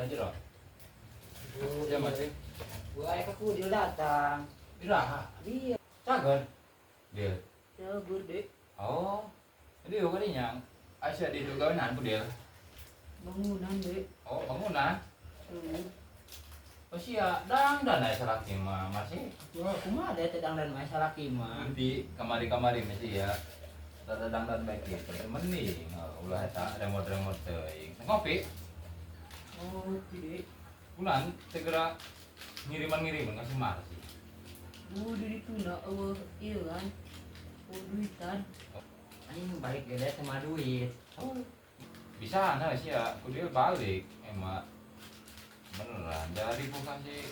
Kana jero. Ya masih. Gua aya ka Kudil datang. Iraha. Iya. Cager. Dia. Cager, Dek. Oh. Jadi yo kadinya. Aisyah di itu gawenan Kudil. Bangunan, Dek. Oh, bangunan. Oh sia, dangdan aya salaki mah masih. Wah, kumaha deh teh dangdan mah salaki mah. Nanti kamari-kamari masih ya. Tata dangdan baik gitu. Mending ulah eta remote-remote teuing. Ngopi. Ngopi, Dek. Bulan segera ngiriman-ngiriman kasih marsi. Bu di dituna eueuh ieu kan. Oh, duitan. Anjing balik gede sama duit. Oh. Bisa nah sih ya, kudu balik emak. Beneran dari bukan si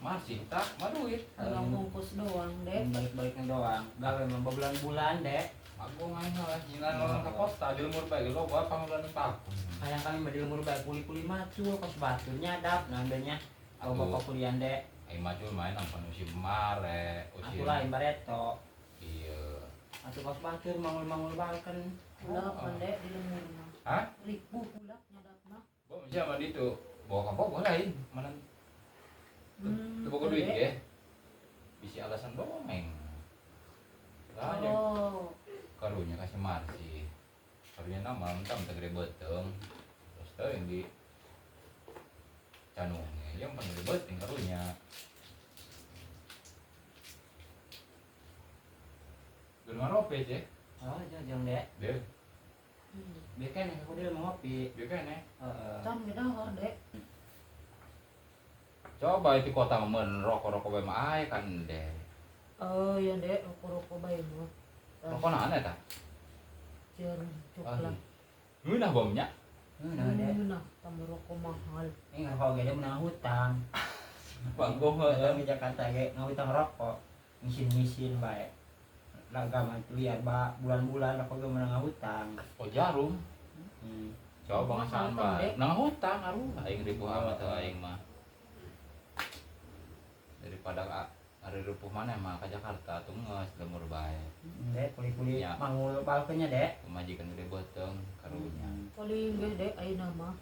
Marsi tak mah duit. Orang ongkos doang, Dek. Balik-baliknya doang. Gawe mah bulan-bulan, Dek. Aku main lah, nyilan orang ke kota di lemur bae loba pangulan paku. Hayang kami mah di lemur bae kuli-kuli macul kos batur nyadap nandanya. Aku bapak kuliah, Dek. Aing macul main ampan musim mare, Aku lain bareto. Iya. Atuh kos batur mangul-mangul balken. Kulak kan, Dek, di lemur mah. Hah? Ribu kulak nyadap mah. Bo siapa di itu? Bawa ka Bogor lain, mana? Tuh boga duit ya. Bisa alasan dongeng. Lah, Oh. Karunya kasih marsi. Karunya nama mentah mentah gede beteng. Terus teh yang di canungnya, yang pan gede beteng karunya. Geus ngarope sih. Oh, jauh Dek. Dek. Biar kan aku dia mau ngopi. Biar kan ya. Heeh. Can beda hor, Dek. Coba itu kota men rokok-rokok bae mah aya kan, Dek. Oh iya, Dek, rokok-rokok bae mah. Rokok naon eta? Jarum coklat. Ngeunah bomnya? Ngeunah, Dek. Ngeunah, tambah rokok mahal. Ini ngerokok ge menang hutang. Banggo heueuh di Jakarta ge ngahutang rokok. Ngisin-ngisin bae. Lagam liar ba bulan-bulan rokok ge menang hutang. Oh jarum. Coba ngasaan bae. Nang hutang aruh aing ribuh amat aing mah. Daripada ari rupuh mana mah ke Jakarta tuh geus lemur bae. Dek kuli-kuli mangul balkennya, Dek. Pemajikan gede beuteung karunya. Paling ge, Dek, ayeuna mah.